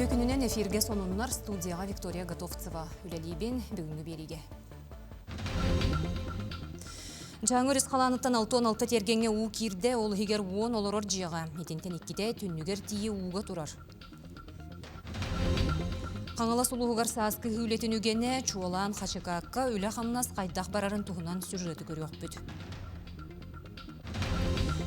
Үтүө күнүнэн эфиргэ сонуннар студияҕа Виктория Готовцева үлэлиибин бүгүҥҥү биэриигэ. Дьааҥы өрүс халааныттан 66 тиэргэҥҥэ уу киирдэ, ол иһигэр уон олорор дьиэҕэ. Итинтэн иккитэ түннүгэр тиийэ ууга турар. Хаҥалас улууһугар сааскы ыһыы үлэтин үгэнэ, чуолаан Хачыкаакка үлэ-хамнас хайдах барарын туһунан сюжеты көрүөхпүт.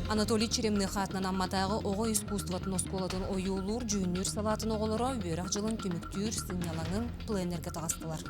Анатолий Черемных аатынан Амматааҕы оҕо искусствотын оскуолатын ойуулуур, дьүһүннүүр салаатын оҕолоро үөрэх дьылын түмүктүүр сынньалаҥын пленэргэ таҕыстылар.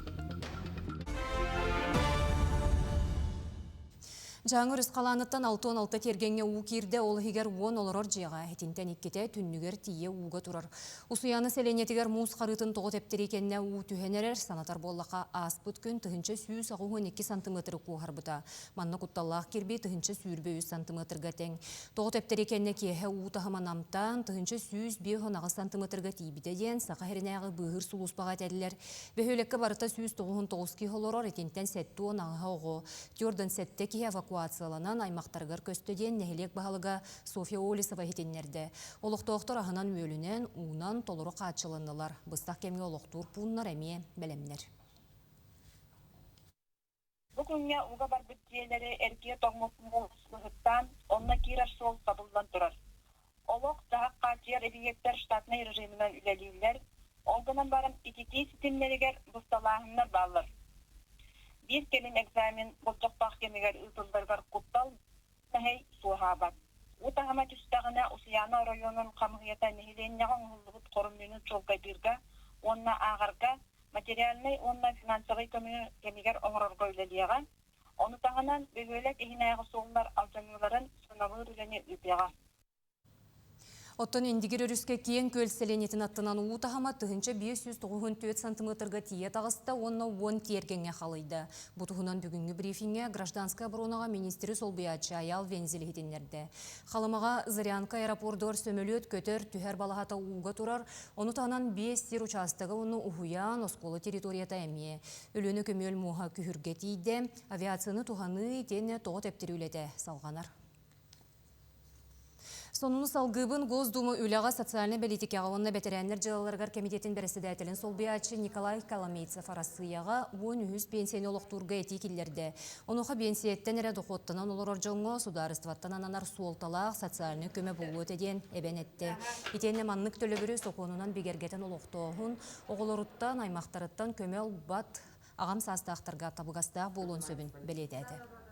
Дьааҥы өрүс халааныттан 66 тиэргэҥҥэ уу киирдэ, ол иһигэр уон олорор дьиэҕэ, итинтэн иккитэ түннүгэр тиийэ ууга турар. Усуйаана сэлиэнньэтигэр муус харыытын тоҕо тэптэрии кэннэ уу түһэн эрэр, санатар буоллахха, ааспыт күн 1182 сантыметры куоһарбыта. Манна кутталлаах кирбии 1023 сантыметрга тэҥ. Тоҕо тэптэрии кэннэ киэһэ уу таһыма намтаан, 1158 сантыметрга тиийбитэ диэн Саха сиринээҕи быыһыыр сулууспаҕа этэллэр. Бөһүөлэккэ барыта 199 киһи олорор, итинтэн 78 оҕо. Түөрдэн сэттэ киһи эвакуацияланан аймахтарыгар көстө диэн нэһилиэк баһылыга Софья Олесова иһитиннэрдэ. Олохтоохтор аһынан-үөлүнэн, уунан толору хааччыланнылар. Быстах кэмҥэ олохтуур пууннар эмиэ бэлэмнэр. Бу күҥҥэ ууга барбыт дьиэлэри эргийэ тоҥмут муус быһыттаан, онно киирэр суол сабыллан турар. Олох-дьаһах хааччыйар эбийиэктэр штатнай режиминэн үлэлииллэр, ол гынан баран ититии ситимнэригэр бысталааһыннар бааллар. Биир кэлим экзамен болдьохтоох кэмигэр ыытылларыгар куттал мэһэй суоһаабат. Уу таһыма түстэҕинэ Усуйаана оройуонун хамыыһыйата нэһилиэнньэҕэ оҥоһуллубут хоромньуну чуолкайдыырга уонна ааҕарга материальнай уонна финансовай көмөнү кэмигэр оҥорорго үлэлиэҕэ. Ону таһынан, бөһүөлэк иһинээҕи суоллар алдьаныыларын сыаналыыр үлэни ыытыаҕа. Оттон Индигир өрүскэ Киэҥ Күөл сэлиэнньэтин аттынан уу таһыма 1594 сантыметрга тиийэ таҕыста уонна уон тиэргэҥҥэ халыйда. Бу туһунан бүгүҥҥү брифиҥҥэ гражданскай оборонаҕа министри солбуйааччы Айаал Вензель иһитиннэрдэ. Халымаҕа Зырянка аэропордугар сөмөлүөт көтөр, түһэр балаһата ууга турар, ону таһынан биэс сир учаастага уонна уһуйаан, оскуола территорията эмиэ. Өлүөнэ көмүөл муоһа күһүргэ тиийдэ, авиацияны туһаныы итиэннэ тоҕо тэптэрии үлэтэ салҕанар. Сонуну салгыыбын Госдума үлэҕэ, социальнай бэлиитикэҕэ уонна бэтэрээннэр дьыалаларыгар кэмитиэтин бэрэссэдээтэлин солбуйааччы Николай Коломейцев Арассыыйаҕа 13 биэнсийэни олохтуурга этии киллэрдэ. Онуоха биэнсийэттэн эрэ дохуоттанан олорор дьоҥҥо судаарыстыбаттан ананар суолталаах социальнай көмө буолуо этэ диэн эбэн эттэ. Итиэннэ маннык төлөбүрү сокуонунан бигэргэтэн олохтооһун оҕолоруттан, аймахтарыттан көмө ылбат аҕам саастаахтарга табыгастаах буолуон сөбүн бэлиэтээтэ.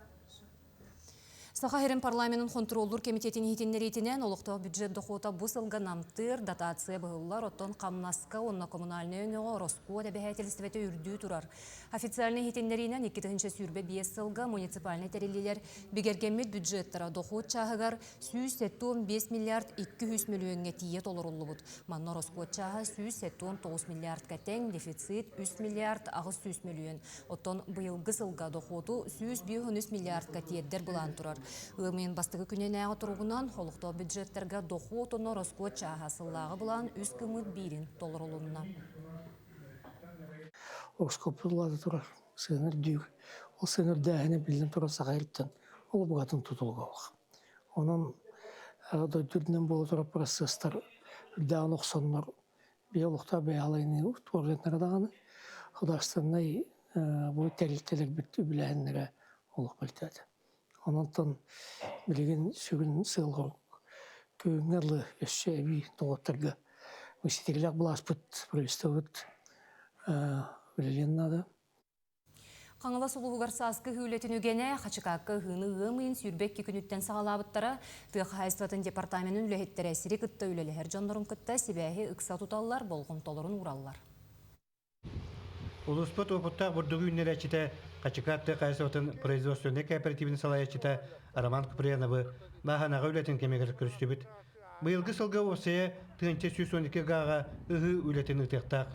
Саха сирин парламенын хонтуруоллуур кэмитиэтин иһитиннэриитинэн, олохтоох бюджет дохуота бу сылга намтыыр, дотация быһыллар, оттон хамнаска уонна коммунальнай өҥөҕө ороскуот эбэһээтэлистибэтэ үрдүү турар. Официальнай иһитиннэриинэн 2025 сылга муниципальнай тэриллиилэр бигэргэммит бюджеттара дохуот чааһыгар 175 миллиард 200 мөлүйүөҥҥэ тиийэ толоруллубут. Манна ороскуот чааһа 179 миллиардка тэҥ, дефицит 3 миллиард 800 мөлүйүөн. Оттон быйылгы сылга дохуоту 153 миллиардка тиэрдэр былаан турар. Ыам ыйын бастакы күнүнээҕи туругунан олохтоох бюджеттарга дохуот уонна ороскуот чааһа сыллааҕы былаан үс гыммыт биирин толорулунна. Ороскуоппут улаата турар, сыана үрдүүр. Ол сыана үрдээһинэ биллэн турар саха ириттэн ол букатын тутулуга суох. Онон дойду үрдүнэн буола турар процесстар үрдээҕин охсоннор Бэйэ олохтоох бэйэҕэлэйини туоргатара даҕаны художественнай бу тэрилтэлэрбит үбүлээһиннэрэ олох мөлтөөтө. Онон билигин сүгүн сыал-сорук күҥҥэ дылы өссө эбии доҕотторго ситиһиилээх былааспыт, правительствобыт үлэлиэн наада. Хаҥалас улууһугар сааскы ыһыы үлэтин үгэнэ Хачыкаакка ыһыыны ыам ыйын 22 күнүттэн саҕалаабыттара. Тыа хаһаайыстыбатын департаменын үлэһиттэрэ сири кытта үлэлэһэр дьоннорун кытта сибээһи ыкса туталлар, болҕомтолорун уураллар. Улууспут уопуттаах бурдугу үүннэрээччитэ Хачыкаат тыа хаһаайыстыбатын производственнай кооперативын салайааччыта Роман Куприяновы бааһынаҕа үлэтин кэмигэр көрүстүбүт. Быйылгы сылга уопсайа 1112 гааҕа ыһыы үлэтин ыытыахтаах.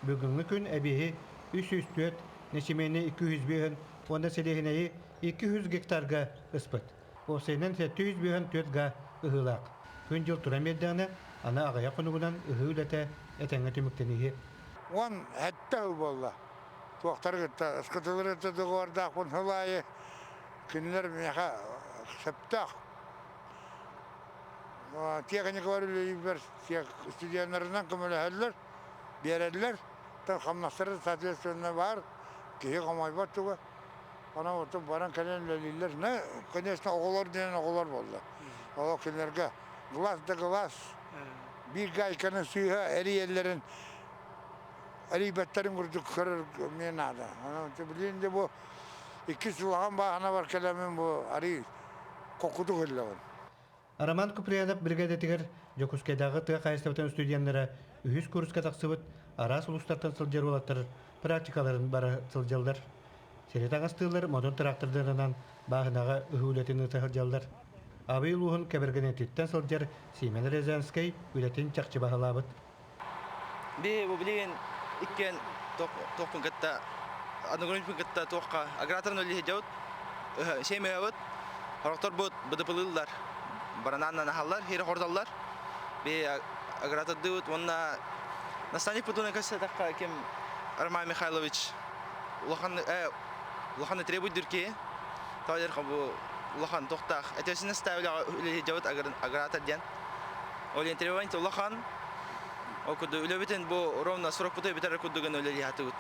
Бүгүҥҥү күн эбиэһи 304, нэчимиэни 205 уонна сэлиэһинэйи 200 гектарга ыспыт. Уопсайынан 754 га ыһыылаах. Күн-дьыл туран биэрдэҕинэ, аны аҕыйах хонугунан ыһыы үлэтэ этэҥҥэ түмүктэнииһи. Уон сэттэ сыл буолла. Туохтары кытта ыскытылары кытта договордаахпын сыл аайы кинилэр миэхэ сөптөөх Тиэхиньикалар үлэлиирбэр студеннарынан көмөлөһөллөр. Биэрэллэр, хамнастара соответственно баар, киһи хомойбот туга. Онон оту баран кэлэн үлэлииллэр. Ну, конечно, оҕолор диэн оҕолор буолла. Ол кинилэргэ глаз да глаз. Биир гайканы сыыһа эрийэллэрин эрийбэттэрин курдук көрөр мне надо. Онон билигин де бу иккис улахан бааһына бар кэлэмин бу арый кокутук ыллабын. Роман Куприянов бригадатыгар Дьокуускайдааҕы тыа хаһаайыстыбатын студеннара үһүс курска тахсыбыт араас улуустартан сылдьар уолаттар практикаларын бара сылдьаллар. Сири таҥастыыллар, модун трактордарынан бааһынаҕа ыһыы үлэтин ыыта сылдьаллар. Абый улууһун Кэбэргэнэтиттэн сылдьар Симен Рязанскай үлэтин чахчы баһылаабыт. Би бу билигин иккиэн туохпун кытта одногруппун кытта туохха аграторын үлэһи сиэмэһэбит хорохторбут быдыпылыыллар баранааннан аһаллар хире хордоллар би агратордыыбыт уонна наставник путуна көссөтөххө ким Роман Михайлович улахан улахан требуйдур ки тоодер бу улахан тохтаах этесин ставляҕа үлэһи агратор диэн ол требование улахан Ол курдук үлэбитин бу ровно срокпуту бүтэр курдугун үлэлии сатыыбыт.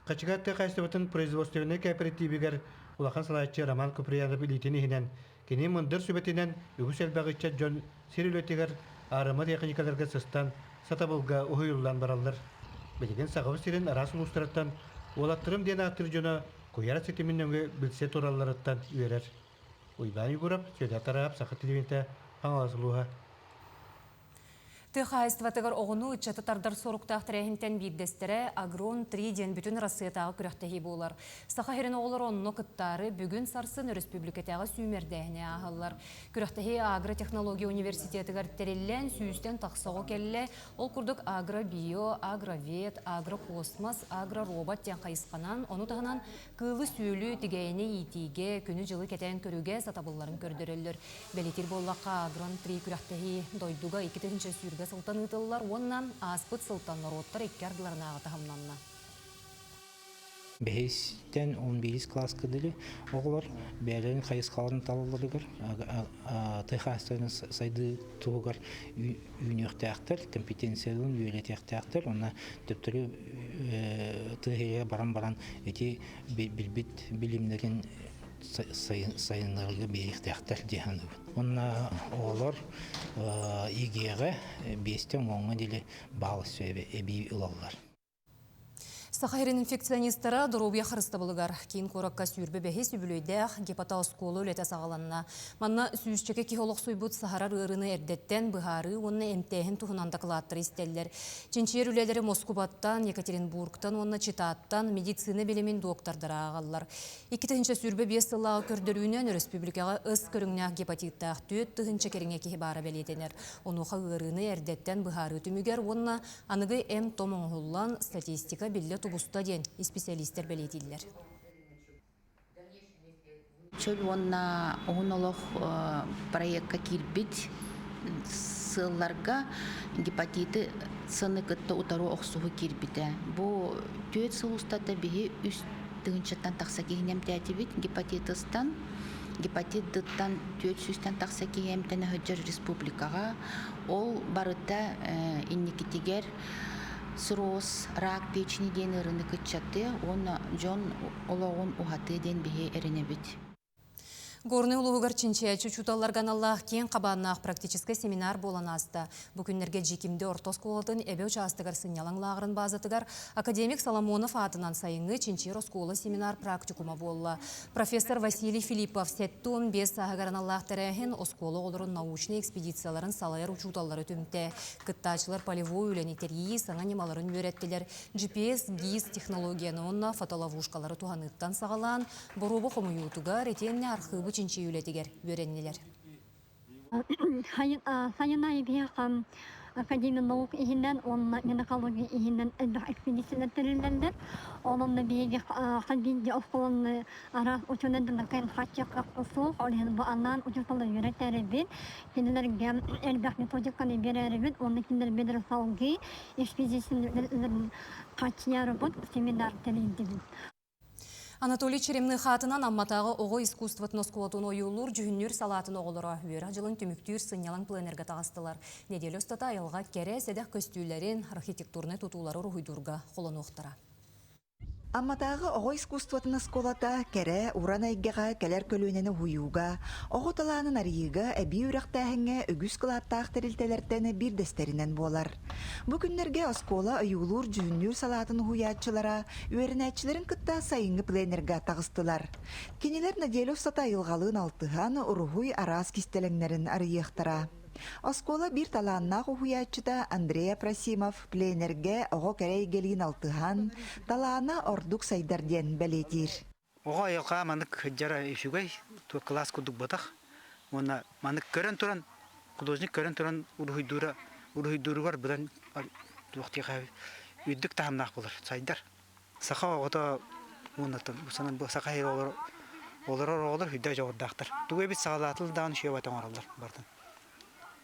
Хачыгар тыа хаһаайыстыбатын производственнай кооперативигэр улахан салайааччы Роман Куприянов илиитин иһинэн кини мындыр сүбэтинэн үгүс элбэх ыччат дьон сир үлэтигэр аарыма техникаларга сыстан сатабылга уһуйуллан бараллар. Билигин Сахабыт сирин араас улуустарыттан уолаттарым диэн ааттыыр дьоно куйаар ситимин нөҥүө билсэ туралларыттан үөрэр. Уйбаан Егоров, Сүөдэр Тараап, Саха телевидениетэ, Хаҥалас улууһа. Тыа хаһаайыстыбатыгар оҕону ыччаты тардар соруктаах тэрээһинтэн биирдэстэрэ Агрон-3 диэн бүтүн Арассыыйатааҕы күрэхтэһии буолар. Саха сирин оҕолоро онно кыттаары бүгүн-сарсын өрөспүүбүлүкэтээҕи сүүмэрдээһини ааһаллар. Күрэхтэһии агротехнология университетыгар тэриллэн сүүстэн тахса оҕо кэллэ. Ол курдук агробио, агровет, агрокосмос, агроробот диэн хайысханан, ону таһынан кыылы-сүөлү, тигээйини иитиигэ, күнү-дьылы кэтээн көрүүгэ сатабылларын көрдөрөллөр. Бэлиэтиир буоллахха, Гран-при күрэхтэһии дойдуга 2020 сылтан ыытыллар уонна ааспыт сылтан норуоттар икки ардыларынааҕы таһымнанна. Бэһистэн он биирис кылааска дылы оҕолор бэйэлэрин хайысхаларын талалларыгар тыа хаһаайыстыбатын сайдыы туһугар үүнүөхтээхтэр, компетенцияларын үөрэтиэхтээхтэр уонна төптөрү тыа иһигэр баран-баран ити билбит билимнэрин сайыннарыыга биэриэхтээхтэр дии саныыбын. Уонна оҕолор ЕГЭ-ҕэ биэстэн уоҥҥа диэри баал эбии ылаллар. Саха сирин инфекционистара доруобуйа харыстабылыгар киин куоракка сүүрбэ бэһис үбүлүөйдээх гепатооскуола үлэтэ саҕаланна. Манна сүүсчэкэ киһи олохсуйбут саһарар ыарыыны эрдэттэн быһаарыы уонна эмтээһин туһунан дакылааттары истэллэр. Чинчийэр үлэлэри Москубаттан, Екатеринбургтан уонна Читаттан медицина билимин доктордара ааҕаллар. 2025 сыллааҕы көрдөрүүнэн өрөспүүбүлүкэҕэ ыс көрүҥнээх гепатиттаах 4 тыһыынча кэриҥэ киһи баара бэлиэтэнэр. Онуоха ыарыыны эрдэттэн быһаарыы түмүгэр уонна аныгы эм-том оҥоһуллан статистика биллэ тубуста диэн исписэлиистэр бэлиэтииллэр. Чөл уонна уһун олох проекка киирбит сылларга гепатиты сыны кытта утару охсуһу киирбитэ. Бу түөрт сыл устата биһи үс тыһыынчаттан тахса киһини эмтээтибит гепатитыстан. Гепатит Д-тан 400-тэн тахса киһи эмтэнэ сылдьар республикаҕа. Ол барыта инникитигэр цирроз, рак печени диэн ыарыыны кыччатыа уонна дьон олоҕун уһатыа диэн биһи эрэнэбит. Горнай улууһугар чинчийээччи учууталларга аналлаах киэҥ хабааннаах практическай семинар буолан ааста. Бу күннэргэ Дьиикимдэ орто оскуолатын Эбэ учаастагар сынньалаҥ лааҕырын баазатыгар академик Соломонов аатынан сайыҥҥы чинчийэр оскуола семинар практикума буолла. Профессор Василий Филиппов 75 сааһыгар аналлаах тэрээһин оскуола оҕолорун научнай экспедицияларын салайар учууталлары түмтэ. Кыттааччылар полевой үлэни тэрийии саҥа ньымаларын үөрэттилэр. GPS, ГИС технологияны уонна фотоловушкалары туһаныыттан саҕалаан Боруоба хомуйуутугар итиэннэ архыыбы чинчийии үлэтигэр үөрэннилэр. Сайын аайы биһиэхэ Академия наук иһинэн уонна гинекология иһинэн элбэх экспедициялар тэриллэллэр. Ол онно биһиги хас биирдии оскуоланы араас учуонайдарга хааччахха суох, ол иһин бу анаан учууталлар үөрэтэрибит, кинилэргэ элбэх методиканы биэрэрибит уонна кинилэр биэрэр салгыы экспедицияны хааччыйарыбыт семинар тэрийдибит. Анатолий Черемных аатынан Амматааҕы оҕо искусствотын оскуолатын ойуулуур дьүһүннүүр салаатын оҕолоро үөрэх дьылын түмүктүүр сынньалаҥ пленэргэ таҕыстылар. Нэдиэлэ устата айылҕа кэрэ сэдэх көстүүлэрин, архитектурнай тутуулары уруһуйдуурга холонуохтара. Амматааҕы оҕо искусствотын оскуолата кэрэ, уран эйгэҕэ кэлэр көлүөнэни уһуйууга, оҕо талаанын арыйыыга эбии үөрэхтээһиҥҥэ үгүс кылааттаах тэрилтэлэртэн биирдэстэринэн буолар. Бу күннэргэ оскуола ойуулуур-дьүһүннүүр салаатын уһуйааччылара үөрэнээччилэрин кытта сайыҥҥы пленэргэ таҕыстылар. Кинилэр нэдиэлэ устата айылҕалыын алтыһан, уруһуй араас кистэлэҥнэрин арыйыахтара. Оскуола биир талааннаах уһуйааччыта Андрей Апросимов пленэргэ оҕо кэрэ эйгэлиин алтыһан, талаана ордук сайдар диэн бэлиэтиир. Оҕо айылҕа маннык сылдьара үчүгэй, кылаас курдук буотах. Уонна маннык көрөн туран, художник көрөн туран уруһуйдуура, уруһуйдууругар быдан туох диэхэ үрдүк таһымнаах буолар, сайдар. Саха оҕото уоннаттан санан бу саха олорор олорор оҕолор үрдэ дьоҕурдаахтар. Тугу эбит саҕалаатыл даҕаны үчүгэй бата оҥороллор бартын.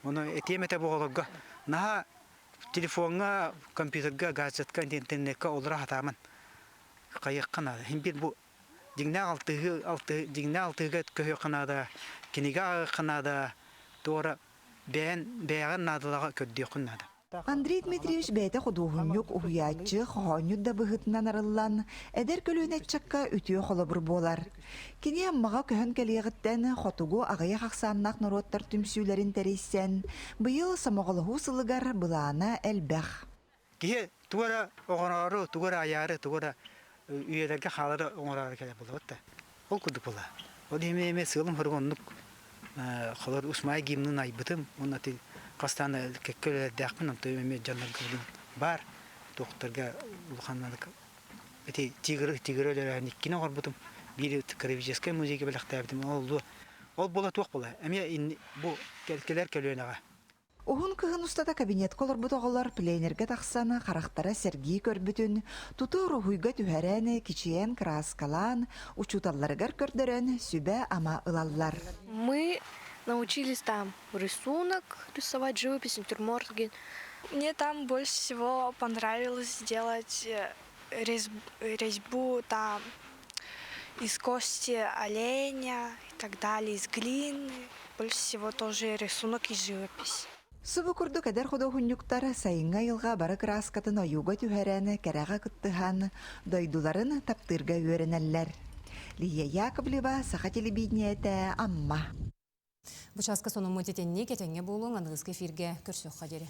Ону этиэм этэ бу оҕолорго наһаа телефоҥҥа, компьютерга, гаджетка, интернеккэ олоро сатааман хайыахха наада. Иһин биир бу дьиҥнээх алтыһыы алтыһыы дьиҥнээх алтыһыыга көһүөххэ наада, кинигэ ааҕыахха наада, туора бэйэн бэйэҕин наадалааҕы көрдүөххүн наада. Андрей Дмитриевич бэйэтэ худуоһунньук, уһуйааччы, хоһоонньут да быһыытынан арыллан, эдэр көлүөнэ ыччакка үтүө холобур буолар. Кини Аммаҕа көһөн кэлиэҕиттэн хотугу аҕыйах ахсааннаах норуоттар түмсүүлэрин тэрийсэн, быйыл сомоҕолоһуу сылыгар былаана элбэх. Киһи тугу эрэ оҥороору, тугу эрэ айаары, тугу эрэ үйэлэргэ хаалары оҥороору кэлэр буолабыт да. Ол курдук буолла. Ол иһин эмиэ сыалым-соругум оннук холор Усмай гимнын айбытым уонна ти хастаан кэккэ үлэлэрдээхпин онтон эмиэ дьоннорго баар туохтарга улаханнык ити тигр тигр өлөрөөн иккини оҥорбутум биир краеведческай музейга бэлэхтээбитим ол ол буола туох буола эмиэ бу кэлэр көлүөнэҕэ Уһун кыһын устата кабинетка олорбут оҕолор пленэргэ тахсан харахтара сэргии көрбүтүн, туту уруһуйга түһэрэн, кичийэн кырааскалаан, учууталларыгар көрдөрөн сүбэ-ама ылаллар. Мы научились там рисунок рисовать, живопись, натюрморт. Мне там больше всего понравилось сделать резьбу там из кости оленя и так далее, из глины. Больше всего тоже рисунок и живопись. Субу курдук эдэр худуоһунньуктар сайыҥҥы айылҕа бары кырааскатын ойууга түһэрэн, кэрэҕэ кыттыһан, дойдуларын таптыырга үөрэнэллэр. Лия Яковлева, Саха телевидениетэ, Амма. Бу чааска сонуммут итинник этэҥҥэ буолуоҥ, аныгыскы эфиргэ көрсүөххэ диэри.